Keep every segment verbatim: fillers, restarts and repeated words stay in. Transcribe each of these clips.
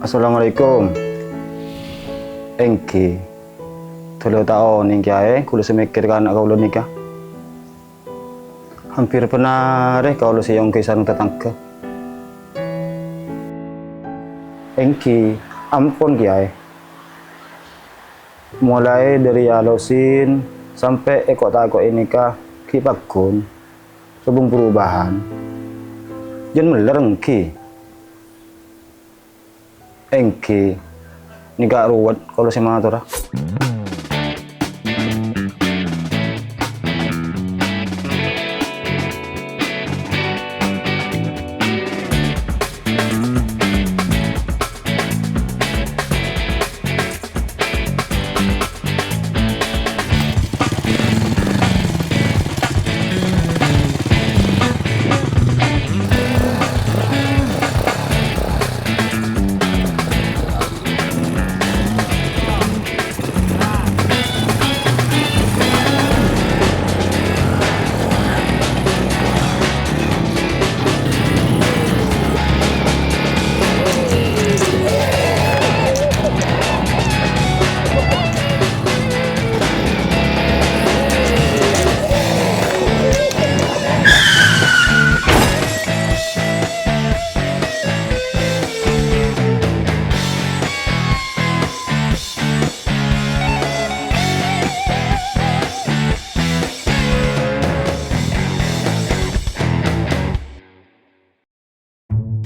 Assalamualaikum. Èngghi. Dâlâ ta' onèng kèyaè, kaulâ sè mèkkèr ka ana' kaulâ nèka. Hampir pènarè kaulâ sè èongghâi sareng tatangghâ. Èngghi, ampon kèyaè. Molaè dâri alosin sampè' èko'-tako'è nèka ghi' paggun sobung perubahan. Jhân mellèr èngghi. Èngghi, nèka ruwet kaulâ sè matora.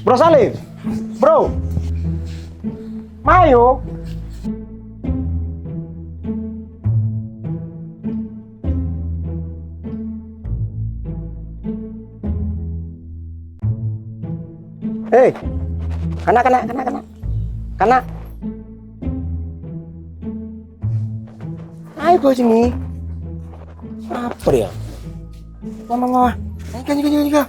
Bro Salim, bro, mayu. Hei, kana', kana', kana', kana', kana'. Ayo, bro, sini. Apa dia? Ngomong, ngomong. Ayo, ayo, ayo, ayo.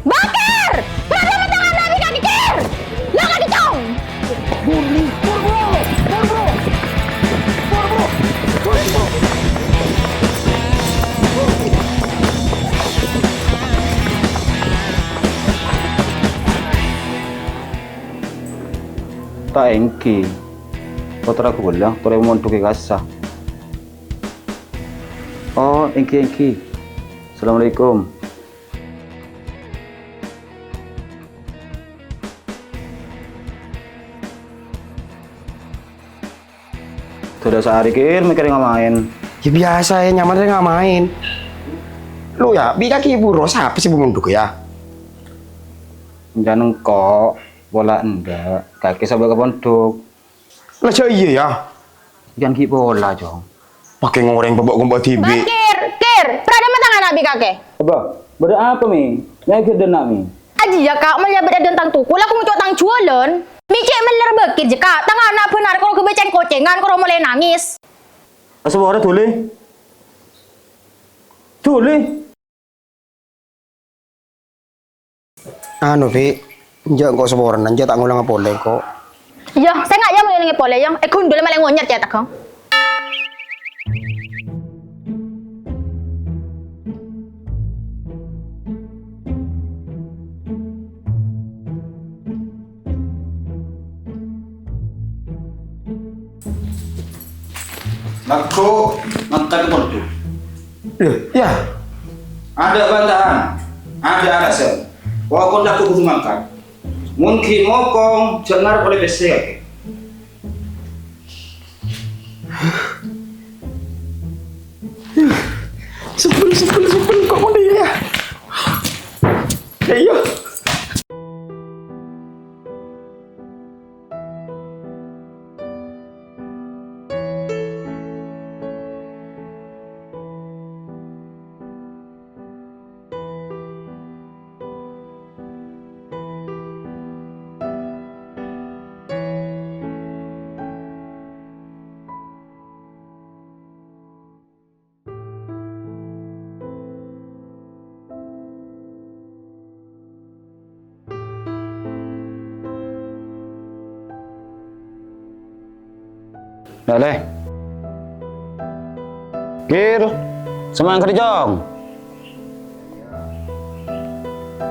Bakir! Berapa tangan Nabi Kak Dikir? Lo Kak Dicong! Ta' èngghi. Pottra ghulâ, torè mondhuk è kassa. Oh, èngghi, èngghi. Assalamualaikum. Dâdâ saarè kèr mèkkèrè ngamaèn. Ya biasa ya, nyaman rè ngamaèn. Lo ya, bi' kakè buru, sapa sè bu mondhuk ya? Enjâ' engko', pola endâ', kakè sabâ' ka pondhuk. Lah, jâ' iyâ, ya. Jhân ghi' pola, Cong. Pakè ngorèng pabâ' kompa dhibi'. Bakir, Kir, padâ ma' tang ana' bi' kakè. Abâ, bâdâ apa, Mi? Nyaghi' dâ' enna', Mi. Ajiyâ, Ka', mellèya bâdâ dântang toko, la konco' tang juwâlân. Mi' cè' mellèr Bakir, jâ, Ka', tang ana' bhânar karo ghâbây cèng-kocèngan, karo molaè nangès. Asapora dhuli. Dhuli. Anu, Bi', enjâ' engko' saporana, enjâ' ta' ngolangngaghi polè engko'. Iyâ, sènga' yâ ngolangngaghi polè, yâ. È ghundhul malè ngonyèr cètakka. Lagghu' mangkat ka pondhuk. Loh, yâ? Adâ' bantahan, adâ' alasan. Pokokna lagghu' kodhu mangkat. Mon ghi' mokong, jhâ' ngarep ollè pèssè kakè. Sebel, sebel, sebel, kok ngono ya? Ya, iya. Dâ' lè. Gir, sè mangkat, Cong.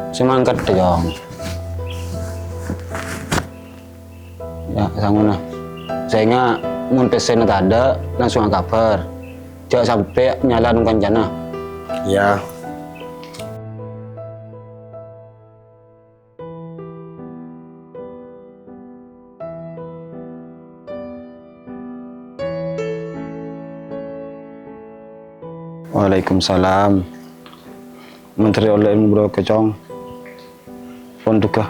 Sè mangkat, Cong. Yâ, sanggona. Sènga' mon pèssèna tadâ', langsung akabhâr. Jhâ' sampè' nyala neng kancana. Iyâ. Waalaikumsalam. Menteri oleh ilmu bro kecong. Pon duka.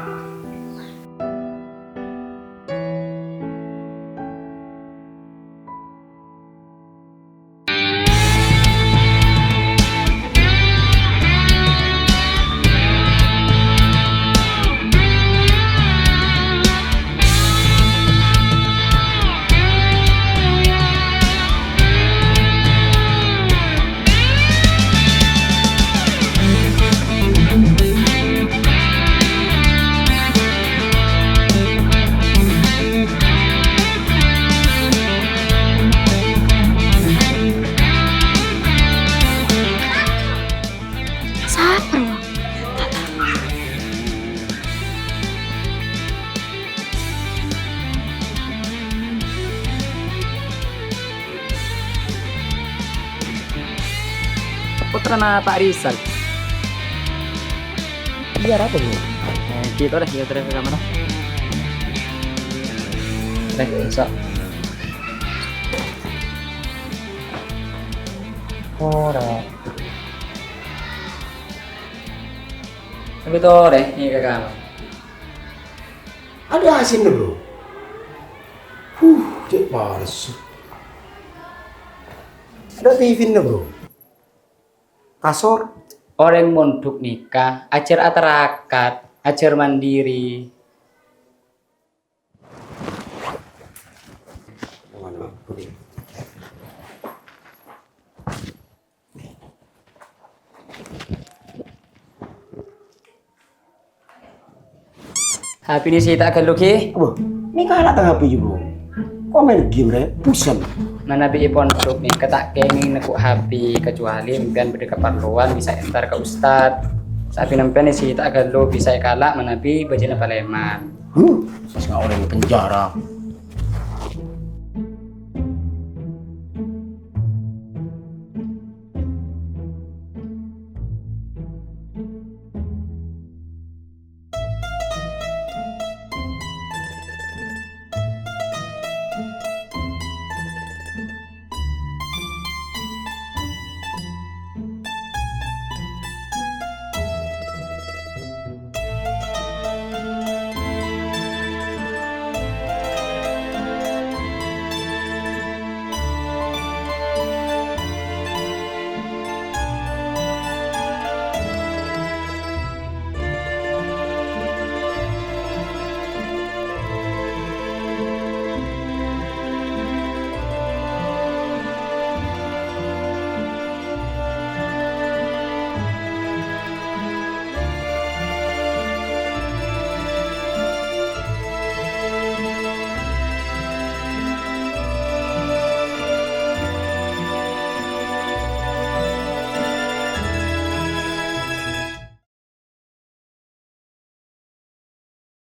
Sapa rowa? Pottrana Pa' Rizal. Iyâ, ra, Bung? Eh, ghito deh, ghito deh ka kamar. Deh, bisa. Ora. Ghito deh, ini ka kamar. Ada asinna, Bro. Huh, cè' palsu. Ada T V-na, Bro. Kasor. Orèng mondhuk nèka ajhâr atarakat, ajhâr mandiri. H P-na sè ta' ghâllu, ghi? Wah, mè' kala' tang H P, Bro. Kok main game, Rè? Bosan. Manabi è pondhuk nèka ta' kèngèng neggu' H P, kecuali sampèyan bâdâ kaparlowan bisa entar ka ustad. Sampèyan sè ta' ghâllu bisa èkala' manabi bâjâna palèman. Huh, pas nga' orèng penjara.